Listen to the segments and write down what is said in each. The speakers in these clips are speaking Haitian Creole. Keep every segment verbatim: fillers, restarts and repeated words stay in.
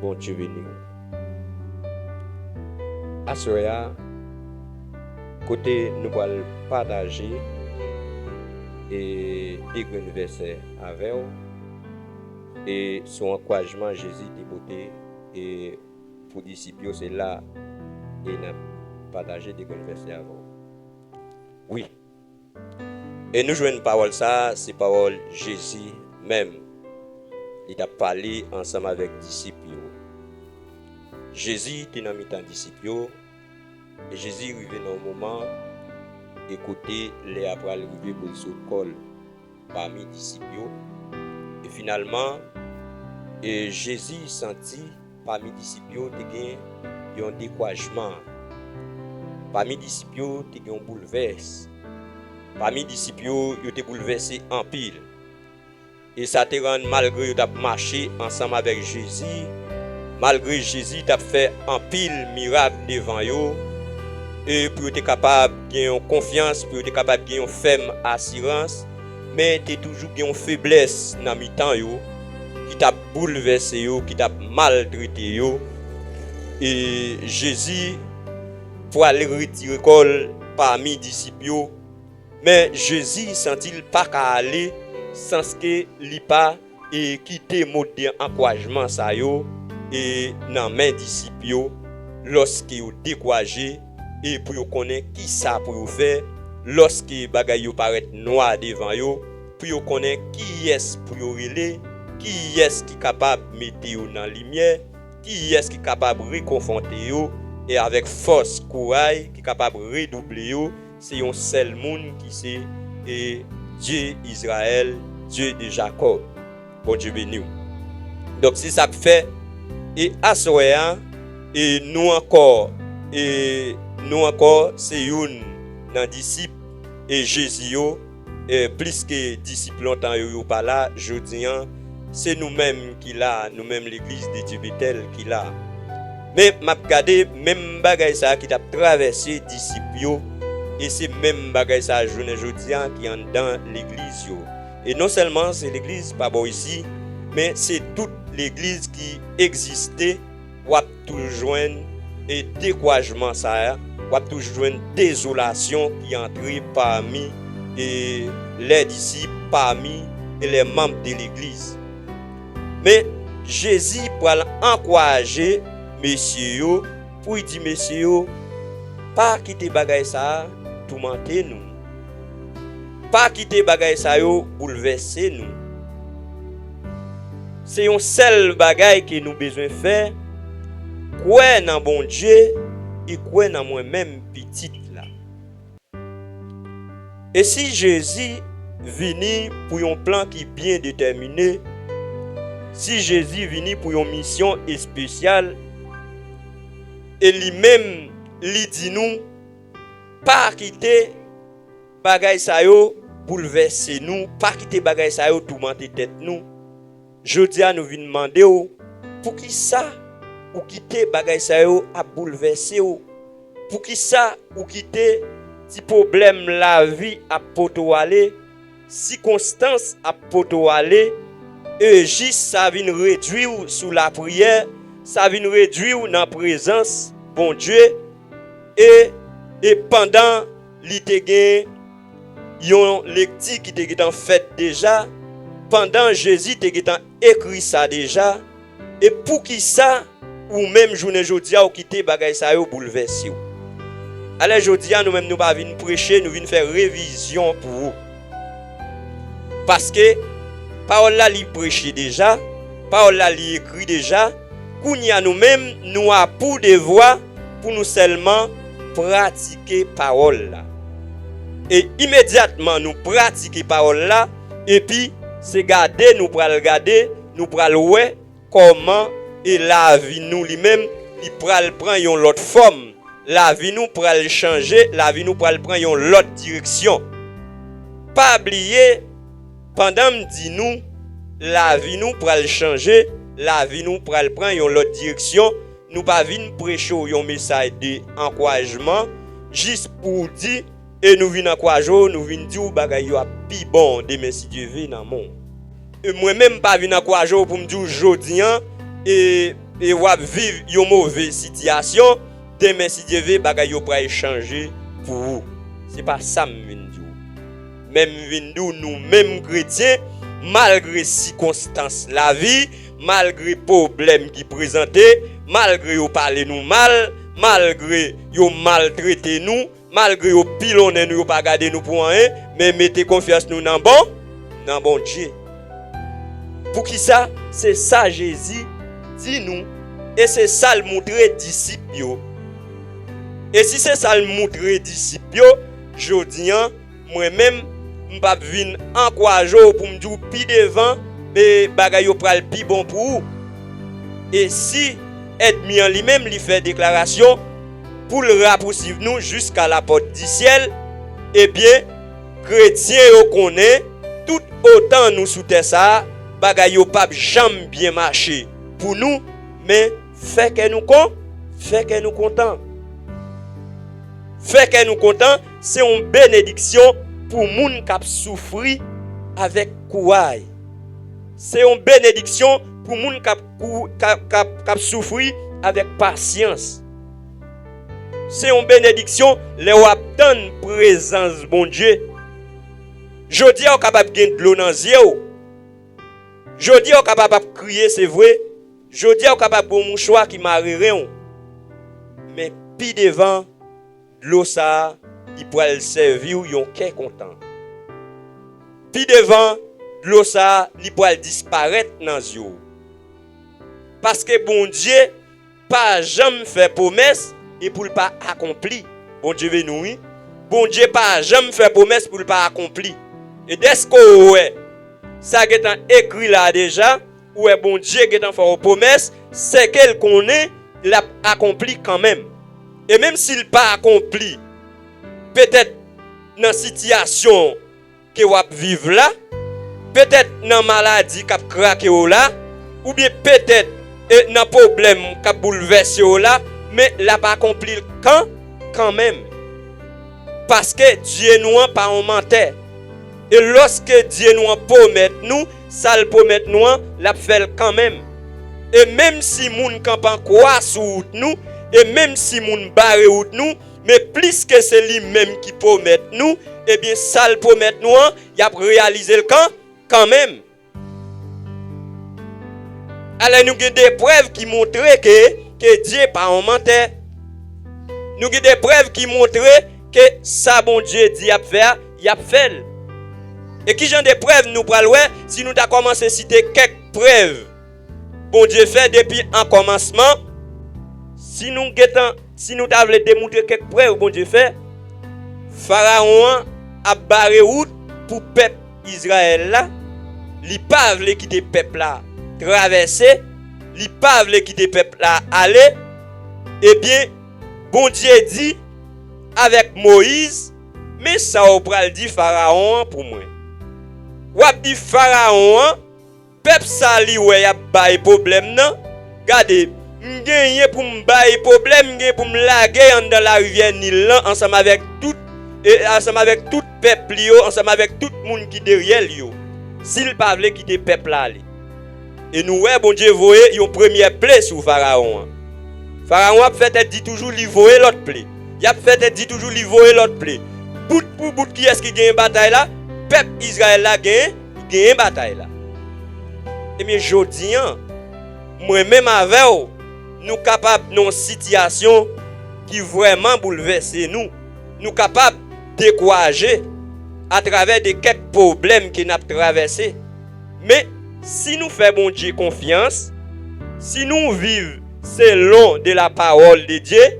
Bondye beni w. Aswè a, kote nou pral pataje e de grenn vèsè avè w, e sou ankourajman Jezi te pote e pou disip yo, se la e n ap pataje de grenn vèsè avè w. Wi. E nou jwenn pawòl sa a, se pawòl Jezi menm. Li t ap pale ansanm avèk disip yo. Jezi te nan mitan disip yo, e Jezi rive nan yon moman, e kote lè a pral rive pou l sot kò l pami disip yo. E finalman, e Jezi santi pami disip yo te gen yon dekourajman. Pami disip yo te gen yon boulvès. Pami disip yo, yo te boulvèse anpil. E sa te rann, malgre yo t ap mache ansanm avèk Jezi, malgre Jezi t ap fè anpil mirak devan yo, e pou yo te kapab gen yon konfyans, pou yo te kapab gen yon fèm asirans, men te toujou gen yon feblès nan mitan yo, ki t ap boulvèse yo, ki t ap maltrete yo. E Jezi pwale retire kò l pami disip yo, men Jezi santi l pa ka ale sanske li pa e kite mo de ankourajman sa yo e nan men disip yo, lòske yo dekouraje, e pou yo konnen ki sa pou yo fè lòske bagay yo parèt nwa devan yo, pou yo konnen kiyès pou yo rele, kiyès ki kapab mete yo nan limyè, kiyès ki kapab rekonfòte yo e avèk fòs, kouraj, ki kapab redouble yo, se yon sèl moun ki se, e, Dye Izrayèl, Dye de Jakòb. Bondye beni w. Donk, se sa k fè, e aswè a, e nou ankò, e nou ankò, se youn nan disip, e Jezi yo, e plis ke disip lontan yo, yo pa la, jodi a, se nou menm ki la, nou menm legliz de Dye Betèl ki la. Men m ap gade menm bagay sa a ki t ap travèse disip yo, e se menm bagay sa a jounen jodi a ki anndan legliz yo. E non sèlman se legliz pa bò isi, men se tout legliz ki egziste, w ap toujou jwenn, e, dekourajman sa a, w ap toujou jwenn dezolasyon ki antre pami, e, lè disip, pami, e, lè manm de legliz. Men, Jezi pral ankouraje mesye yo, pou l di mesye yo, pa kite bagay sa a toumante nou. Pa kite bagay sa yo boulvèse nou. Se yon sèl bagay ke nou bezwen fè, kwè nan Bondye e kwè nan mwen menm, pitit la. E si Jezi vini pou yon plan ki byen detèmine, si Jezi vini pou yon misyon espesyal, e li menm, li di nou, pa kite bagay sa yo boulvèse nou, pa kite bagay sa yo toumante tèt nou. Jodi a, nou vin mande w, poukisa ou kite bagay sa yo ap boulvèse w? Poukisa ou kite ti pwoblèm lavi ap pote w ale, sikonstans ap pote w ale, e jis sa vin redwi w sou lapriyè, sa vin redwi w nan prezans Bondye, e, e pandan li te gen yon lekti ki te gentan fèt deja, pandan Jezi te gentan ekri sa deja, e poukisa ou menm jounen jodi a ou kite bagay sa yo boulvèse w? Alè jodi a, nou menm nou pa vin preche, nou vin fè revizyon pou ou. Paske pawòl la li preche deja, pawòl la li ekri deja, kounye a nou menm nou a pou devwa pou nou sèlman pratike pawòl la. E imedyatman nou pratike pawòl la, epi se gade nou pral gade, nou pral wè kòman e lavi nou li menm, li pral pran yon lòt fòm. Lavi nou pral chanje, lavi nou pral pran yon lòt direksyon. Pa bliye, pandan m di nou, lavi nou pral chanje, lavi nou pral pran yon lòt direksyon, nou pa vin preche w yon mesaj de ankourajman jis pou w di, e nou vin ankouraje w, nou vin di w bagay yo ap pi bon demen si Dye ve nan men w. E mwen menm m pa vin ankouraje w pou m di w jodi a, e e w ap viv yon move sitiyasyon, demen, si Dye vle, bagay yo pral chanje pou ou. Se pa sa m vin di w. Men m vin di w, nou menm kretyen, malgre sikonstans lavi, malgre pwoblèm ki prezante, malgre yo pale nou mal, malgre yo maltrete nou, malgre yo pilonnen nou, yo pa gade nou pou anyen, men mete konfyans nou nan bon, nan Bondye. Poukisa? Se sa Jezi di nou, e se sa l moutre disip yo. E si se sa l moutre disip yo, jodi a, mwen menm, m p ap vin ankouraje w pou m di w pi devan, e bagay yo pral pi bon pou ou. E si ènmi an li menm, li fè deklarasyon pou l rapousiv nou jiska lapòt di syèl, ebyen, kretyen yo konnen, tout otan nou sou tè sa a, bagay yo p ap janm byen mache pou nou, men fè kè nou kon, fè kè nou kontan. Fè kè nou kontan, se yon benediksyon pou moun k ap soufri avèk kouraj. Se yon benediksyon pou moun k ap kou-, k ap, k ap, k ap soufri avèk pasyans. Se yon benediksyon lè w ap tann prezans Bondye. Jodi a, w kapab gen dlo nan zye w. Jodi a, w kapab ap kriye, se vre. Jodi a, w kapab gen yon mouchwa ki mare ren w. Men pi devan, dlo sa a, li pral sèvi w yon kè kontan. Pi devan, dlo sa a, li pral disparèt nan zye w. Paske Bondye pa janm fè pwomès e pou l pa akonpli. Bondye beni w, wi. Bondye pa janm fè pwomès pou l pa akonpli. E dèske w wè sa gentan ekri la a deja, ou wè Bondye gentan fè w pwomès, sèke l konnen l ap akonpli kanmenm. E menm si l pa akonpli, petèt nan sitiyasyon ke w ap viv la, petèt nan maladi k ap krake w la, oubyen petèt, e, nan pwoblèm k ap boulvèse w la, men l ap akonpli l kan, kanmenm. Paske Dye nou an pa yon mantè. E lòske Dye nou an pwomèt nou, sa l pwomèt nou an, l ap fè l kanmenm. E menm si moun kanpe an kwa sou wout nou, e menm si moun bare wout nou, men pliske se li menm ki pwomèt nou, ebyen, sa l pwomèt nou an, y ap reyalize l kan, kanmenm. Alò, nou gen de prèv ki montre ke, ke Dye pa yon mantè. Nou gen de prèv ki montre ke sa Bondye di y ap fè a, y ap fè l. E ki jan de prèv nou pral wè si nou ta kòmanse site kèk prèv Bondye fè depi an kòmansman? Si nou gentan, si nou ta vle demoutre kèk prèv Bondye fè, Farawon an ap bare wout pou pèp Izrayèl la, li pa vle kite pèp la travèse, li pa vle kite pèp la ale, ebyen, Bondye di avèk Moyiz, men sa w pral di Farawon an pou mwen. W ap di Farawon an, pèp sa li wè y ap bay pwoblèm nan, gade, m genyen pou m bay pwoblèm, m genyen pou m lage anndan larivyè Nil lan ansanm avèk tout, e ansanm avèk tout pèp li yo, ansanm avèk tout moun ki dèyè l yo, si l pa vle kite pèp la ale. E nou wè Bondye voye yon premyè ple sou Farawon an. Farawon ap fè tèt di toujou li voye lòt ple. Y ap fè tèt di toujou li voye lòt ple. Bout pou bout, kiyès ki genyen batay la? Pèp Izrayèl la genyen, genyen batay la. Ebyen, jodi a, mwen menm avè w, nou kapab nan yon sitiyasyon ki vrèman boulvèse nou. Nou kapab dekouraje atravè de kèk pwoblèm ke n ap travèse. Men, si nou fè Bondye konfyans, si nou viv selon de la parole de Dieu,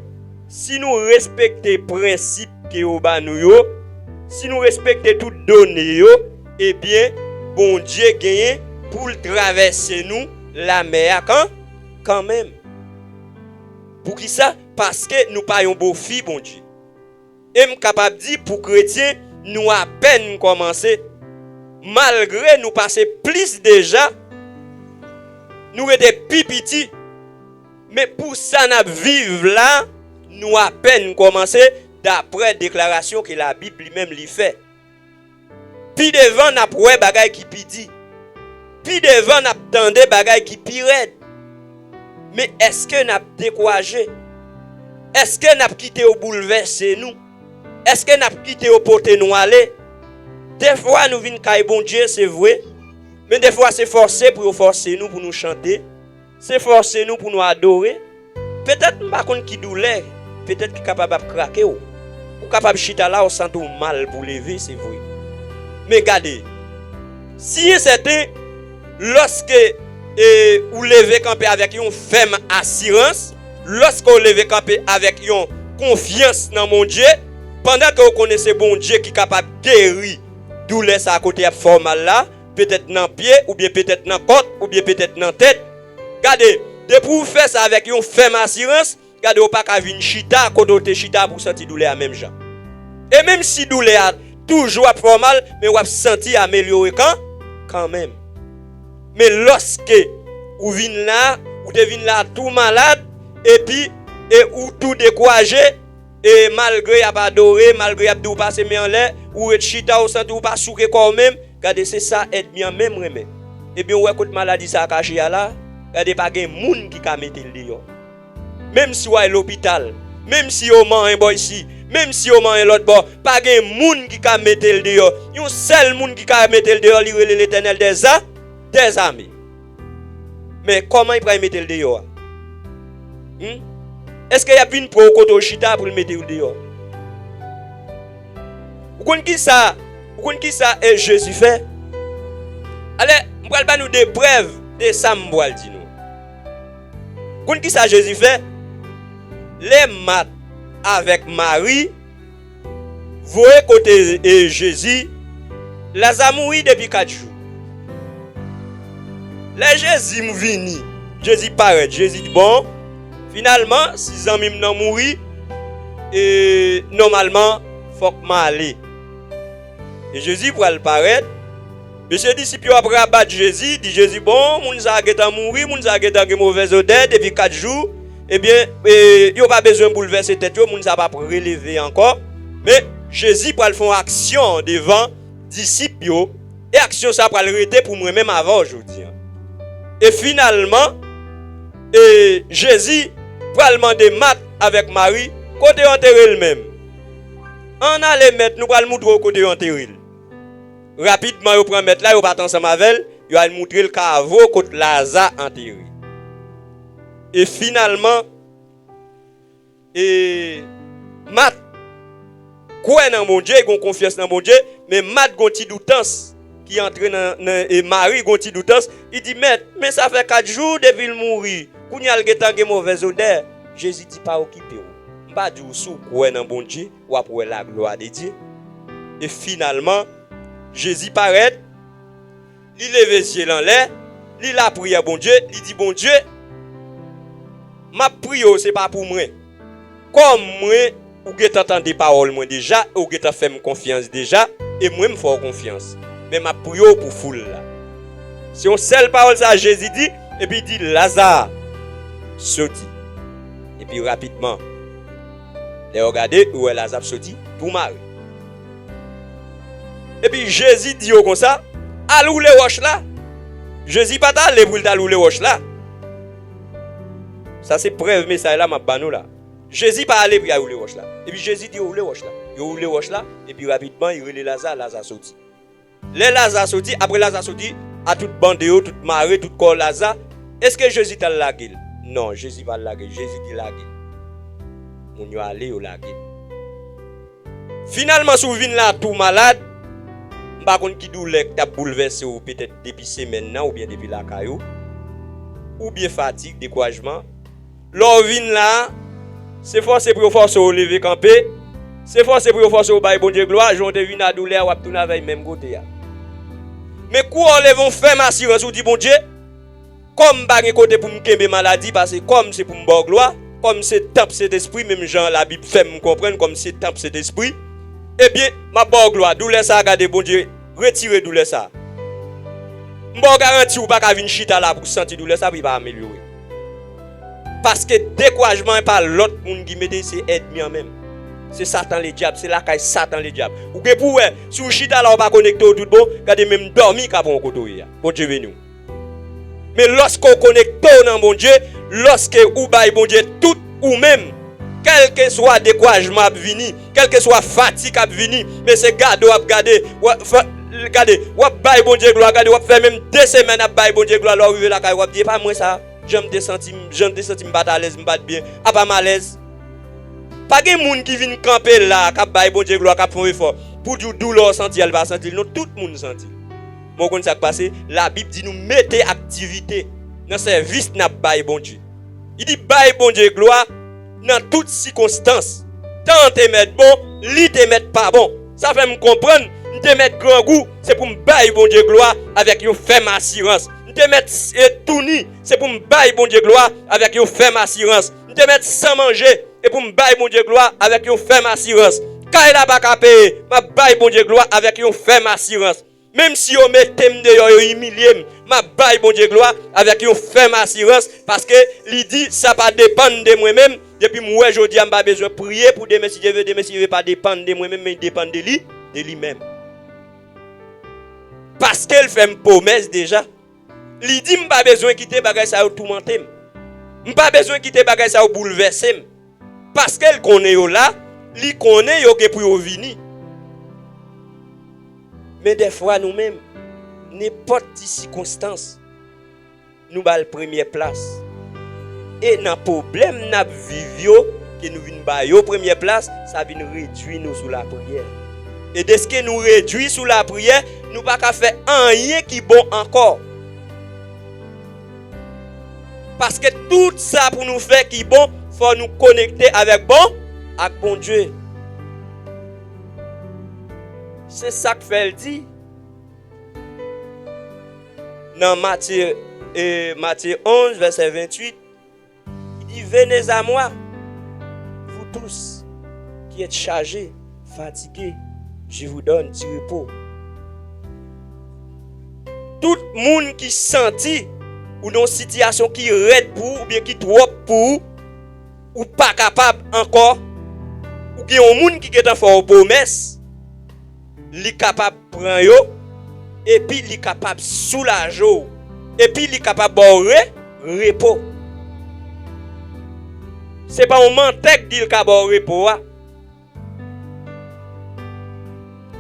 si nou respekte prensip ke yo ba nou yo, si nou respekte tout done yo, ebyen, Bondye genyen pou l travèse nou lamè a kan, kanmenm. Poukisa? Paske nou pa yon bofi Bondye. E m kapab di pou kretyen, nou apèn kòmanse. Malgre nou pase plis deja, nou rete pi piti. Men pou sa n ap viv la, nou apèn kòmanse, daprè deklarasyon ke Labib li menm li fè. Pi devan, n ap wè bagay ki pi di. Pi devan, n ap tande bagay ki pi rèd. Men èske n ap dekouraje? Èske n ap kite yo boulvèse nou? Èske n ap kite yo pote nou ale? Defwa nou vin kay Bondye, se vre, men defwa se fòse pou yo fòse nou pou nou chante, se fòse nou pou nou adore. Petèt m pa konn ki doulè, petèt ki kapab ap krake w. Ou kapab chita la, ou santi w mal pou leve, se vre. Men gade, si e sèten, lòske e, ou leve kanpe avèk yon fèm asirans, lòske w leve kanpe avèk yon konfyans nan Bondye, pandan ke w konnen se Bondye ki kapab geri doulè sa a kote y ap fè w mal la, petèt nan pye, oubyen petèt nan kòt, oubyen petèt nan tèt. Gade, depi w fè sa avèk yon fèm asirans, gade, w pa ka vin chita kote w te chita pou w santi doulè a menm jan. E menm si doulè a toujou ap fè w mal, men w ap santi amelyore kan, kanmenm. Men lòske ou vin la, ou te vin la tou malad, epi, e ou tou dekouraje, e malgre y ap adore, malgre y ap di w pase men anlè, ou ret chita, ou santi w pa souke kò w menm, gade se sa ènmi an menm renmen. Ebyen, ou wè kot maladi sa a kache a la? Gade, pa gen moun ki ka mete l deyò. Menm si w al lopital, menm si yo manyen bò isi, menm si yo manyen lòt bò, pa gen moun ki ka mete l deyò. Yon sèl moun ki ka mete l deyò, li rele Letènèl dèza-, dèzame. Men kòman y pral mete l deyò a? Hmm? Èske y ap vin pran w kote w chita pou l mete w deyò? Ou konn kisa, ou konn kisa e Jezi fè? Alè, m pral ba nou de prèv de sa m pral di nou. Ou konn kisa Jezi fè? Lè Mat avèk Mari voye kote e Jezi, Laza mouri depi kat jou. Lè Jezi m vini, Jezi parèt, Jezi di, "Bon, finalman, si zanmi m nan mouri, e nòmalman, fòk m ale." E Jezi pral parèt. Mesye disip yo ap rabat Jezi, di Jezi, "Bon, moun sa a gentan mouri, moun sa a gentan gen movèz odè depi kat jou. Ebyen, e, yo pa bezwen boulvèse tèt yo, moun sa a p ap releve ankò." Men, Jezi pral fè yon aksyon devan disip yo, e aksyon sa a pral rete pou mwen menm avè w jodi a. E finalman, e Jezi pral mande Mat avèk Mari, "Kote yo antere l menm?" "Ann ale, Mèt, nou pral moutre w kote yo antere l." Rapidman, yo pran Mèt la, yo pa t ansanm avè l, yo al moutre l kavo kot Laza antere. E finalman, e Mat kwè nan Bondye, li gen konfyans nan Bondye, men Mat gen ti doutans ki antre nan, nan, e Mari gen ti doutans, li di, "Mèt, men sa fè kat jou depi l mouri, kounye a l gentan gen movèz odè." Jezi di, "Pa okipe w. M pa di w si w kwè nan Bondye, w ap wè laglwa de Dye." E finalman, Jezi parèt, li leve zye l anlè, li lapriyè Bondye, li di, "Bondye, m ap priye w, se pa pou mwen. Kòm mwen, ou gentan tande pawòl mwen deja, e ou gentan fè m konfyans deja, e mwen m fè w konfyans. Men m ap priye w pou foul la." Se yon sèl pawòl sa Jezi di, epi li di, "Laza, soti." Epi rapidman, lè yo gade, yo wè Laza ap soti, tou mare. Epi Jezi di yo konsa, "Al woule wòch la." Jezi pa t ale pou l t al woule wòch la. Sa se prèv mesaj la m ap ba nou la. Jezi pa ale pou y al woule wòch la. Epi Jezi di yo woule wòch la. Yo woule wòch la, epi rapidman, li rele Laza, Laza soti. Lè Laza soti, apre Laza soti, a tout bande yo, tout mare, tout kò Laza, èske Jezi t al lage l? Non, Jezi pa al lage l. Jezi di lage l. Moun yo ale, yo lage l. Finalman, si w vin la tou malad, m pa konn ki doulè k t ap boulvèse w, petèt depi semèn nan oubyen depi lakay ou, oubyen fatig, dekourajman. Lè w vin la, se fòse pou yo fòse w leve kanpe, se fòse pou yo fòse w bay Bondye glwa, jan w te vin a doulè a, w ap tounen avè l menm kote a. Men kou w leve, w fèm asirans, ou di, "Bondye, kòm m pa gen kote pou m kenbe maladi, pase kò m se pou m ba w glwa, kòm se tanp Sentespri, menm jan Labib fè m konprann kòm se tanp Sentespri, ebyen, m ap ba w glwa. Doulè sa a, gade, Bondye retire doulè sa a. M ba w garanti, ou pa ka vin chita la pou w santi doulè sa a, pou l pa amelyore." Paske dekourajman pa lòt moun ki mete, se ènmi an menm. Se Satan Ledyab, se lakay Satan Ledyab. Ou gen pou w wè, si w chita la, ou pa konekte w tout bon, gade, menm dòmi ka pran w kote w ye a. Bondye beni w. Men lòske w konekte w nan Bondye, Lòske ou bay Bondye tout ou menm, kèlkeswa dekourajman ap vini, kèlkeswa fatig ap vini, men se gade w ap gade, w ap, fa-, gade, w ap bay Bondye glwa, gade, w ap fè menm de semèn ap bay Bondye glwa, lè w rive lakay, w ap di, "E pa mwen sa, jan m te santi m, jan m te santi m pa t alèz, m pa t byen, apa m alèz?" Pa gen moun ki vin kanpe la, k ap bay Bondye glwa, k ap fè yon efò, pou di w doulè w santi a, l pa santi l. Non, tout moun santi l. Men w konn sa k pase? Labib di nou mete aktivite nan sèvis n ap bay Bondye. Li di, "Bay Bondye glwa nan tout sikonstans." Tan an te mèt bon, li te mèt pa bon. Sa fè m konprann, m te mèt grangou, se pou m bay Bondye glwa avèk yon fèm asirans. M te mèt, e, touni, se pou m bay Bondye glwa avèk yon fèm asirans. M te mèt san manje, e pou m bay Bondye glwa avèk yon fèm asirans. Kay la pa ka peye, m ap bay Bondye glwa avèk yon fèm asirans. Menm si yo mete m deyò, yo imilye m, m ap bay Bondye glwa avèk yon fèm asirans, paske li di, "Sa pa depann de mwen menm." Depi m wè jodi a, m pa bezwen priye pou demen, si Dye vle, demen, si Dye vle, pa depann de mwen menm, men depann de li, de li menm. Paske l fè m pwomès deja. Li di, "M pa bezwen kite bagay sa yo toumante m. M pa bezwen kite bagay sa yo boulvèse m." Paske l konnen yo la, li konnen yo gen pou yo vini. Men dèfwa nou menm, nenpòt ti sikonstans, nou ba l premyè plas. E nan pwoblèm n ap viv yo, ke nou vin ba yo premyè plas, sa vin redui nou sou lapriyè. E dèske nou redui sou lapriyè, nou pa ka fè anyen ki bon ankò. Paske tout sa pou nou fè ki bon, fò nou konekte avèk bon, ak Bondye. Se sa k fè l di nan Matye, e, Matye onz, vèsè venntuit, li di, "Venez à moi, vous tous qui êtes chargés, fatigués, je vous donne du repos." Tout moun ki santi ou nan yon sitiyasyon ki rèd pou ou oubyen ki twòp pou ou, ou pa kapab ankò, ou gen yon moun ki gentan fè w pwomès, li kapab pran yo, epi li kapab soulaje w, epi li kapab ba w re-, repo. Se pa yon mantè k di l ka ba w repo a.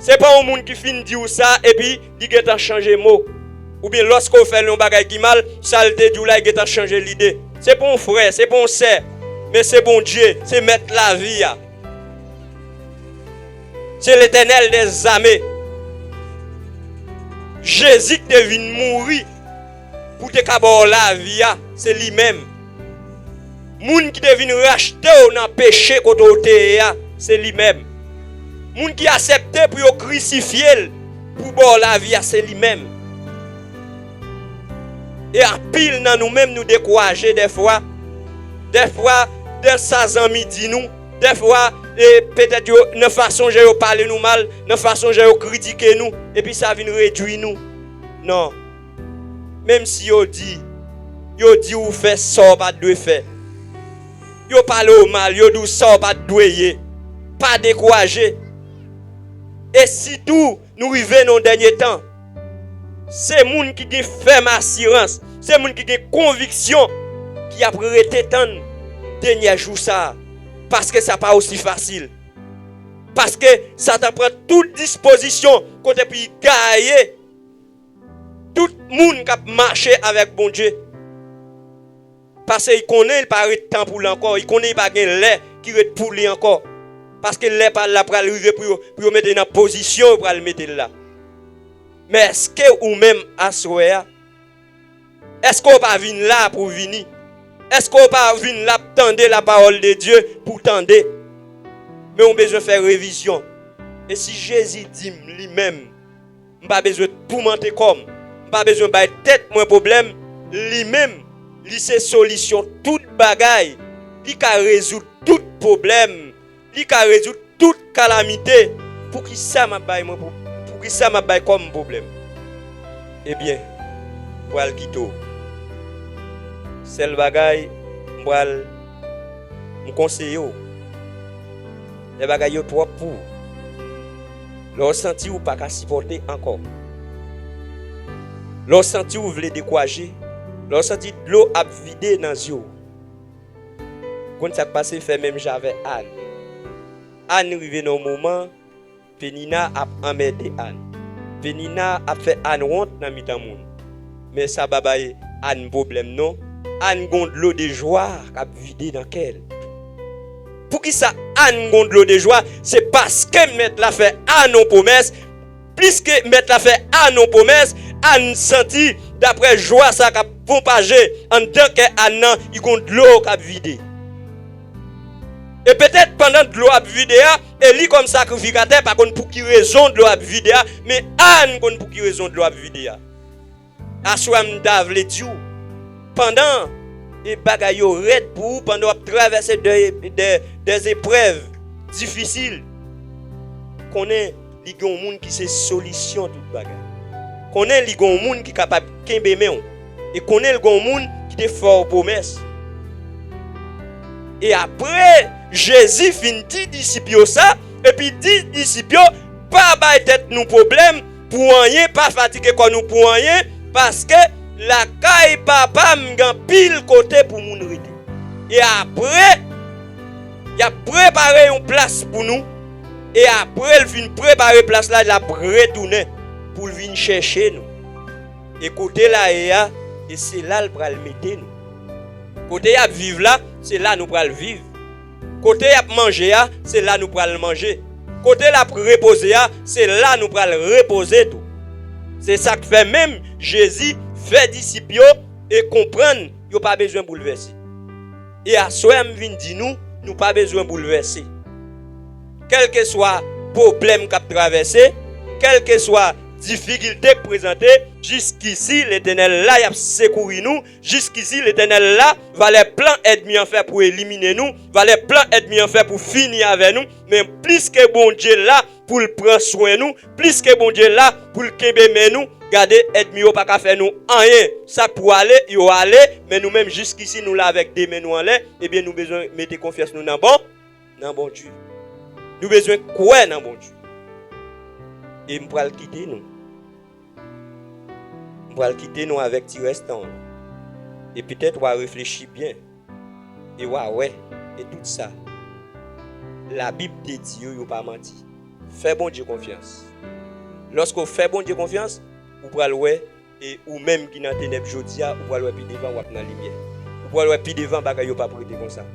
Se pa yon moun ki fin di w sa, epi li gentan chanje mo. Oubyen lòske w fè l yon bagay ki mal, sa l te di w la, li gentan chanje lide. Se pa yon frè, se pa yon sè, men se Bondye, se mèt lavi a. Se Letènèl dèzame. Jezi ki te vin mouri pou te ka ba w lavi a, se li menm. Moun ki te vin rachte w nan peche kote w te ye a, se li menm. Moun ki aksepte pou yo krisifye l pou ba w lavi a, se li menm. E anpil nan nou menm, nou dekouraje dèfwa. Dèfwa, de sa zanmi di nou. Dèfwa, e petèt yo, nan fason jan yo pale nou mal, nan fason jan yo kritike nou, epi sa vin redui nou. Non. Menm si yo di, yo di w fè sa w pa t dwe fè. Yo pale w mal, yo di w sa w pa t dwe ye. Pa dekouraje. E sitou, nou rive nan yon dènye tan. Se moun ki gen fèm asirans, se moun ki gen konviksyon ki ap rete tann dènye jou sa a. Paske sa pa osi fasil. Paske Satan pran tout dispozisyon kote pou l gaye tout moun k ap mache avèk Bondye. Paske li konnen li pa ret tan pou li ankò. Li konnen li pa gen lè ki ret pou li ankò. Paske lè pa l la pral rive pou yo, pou yo mete l nan pozisyon yo pral mete l la. Men èske ou menm aswè a, èske w pa vin la pou w vini? Èske w pa vin la pou tande lapawòl de Dye pou w tande? Men w bezwen fè revizyon. E si Jezi di m li menm, m pa bezwen toumante kò m, m pa bezwen bay tèt mwen pwoblèm, li menm, li se solisyon tout bagay, li ka rezoud tout pwoblèm, li ka rezoud tout kalamite. Poukisa m ap bay mwen pou, poukisa m ap bay kò m pwoblèm? Ebyen, m pral kite w. Sèl bagay, m pral, m konseye w. Lè bagay yo twòp pou ou, lè w santi w pa ka sipòte ankò, lè w santi w vle dekouraje, lè w santi dlo ap vide nan zye w, Konn sa k pase, fè menm jan avè Ann. Ann rive nan yon moman, Penina ap anmède Ann. Penina ap fè Ann wont nan mitan moun. Men sa pa bay Ann pwoblèm non. Ann gon dlo de jwa k ap vide nan kè l. Poukisa Ann gon dlo de jwa? Se paske Mèt la fè Ann yon pwomès. Pliske Mèt la fè Ann yon pwomès, Ann santi, daprè jwa sa k ap pwopaje anndan kè Ann nan, li gon dlo k ap vide. E petèt pandan dlo ap vide a, e li kòm sakrifikatè pa konn pou ki rezon dlo ap vide a, men Ann konn pou ki rezon dlo ap vide a. Aswè a m ta vle di w, pandan e bagay yo rèd pou ou, pandan w ap travèse de, de, de eprèv difisil, konnen li gen yon moun ki se solisyon tout bagay. Konnen li gen yon moun ki kapab kenbe men w. E konnen l gen yon moun ki te fè w pwomès. E apre, Jezi fin di disip yo sa, epi di disip yo, pa bay tèt nou pwoblèm pou anyen, pa fatige kò nou pou anyen, paske lakay Papa m gen anpil kote pou moun rete. E apre, y ap prepare yon plas pou nou. E apre l fin prepare plas la, l ap retounen pou l vin chèche nou. E kote l a ye a, e se la l pral mete nou. Kote y ap viv la, se la nou pral viv. Kote y ap manje a, se la nou pral manje. Kote l ap repoze a, se la nou pral repoze tou. Se sa k fè menm Jezi fè disip yo e konprann yo pa bezwen boulvèse. E aswè a m vin di nou, nou pa bezwen boulvèse. Kèlkeswa pwoblèm k ap travèse, kèlkeswa difikilte k prezante, jiskisi Letènèl la y ap sekouri nou, jiskisi Letènèl la, valè plan ènmi an fè pou elimine nou, valè plan ènmi an fè pou fini avè nou, men pliske Bondye la pou l pran swen nou, pliske Bondye la pou l kenbe men nou, gade ènmi yo pa ka fè nou anyen. Sa k pou ale, yo ale, men nou menm jiskisi nou la avèk de men nou anlè, ebyen nou bezwen mete konfyans nou nan bon, nan Bondye. Nou bezwen kwè nan Bondye. E m pral kite nou. M pral kite nou avèk ti rès tan an. E petèt w a reflechi byen. E w a wè. E tout sa Labib te di yo, yo pa manti. Fè Bondye konfyans. Lòske w fè Bondye konfyans, ou pral wè, e ou menm ki nan tenèb jodi a, ou pral wè pi devan w ap nan limyè. Ou pral wè pi devan bagay yo p ap rete konsa.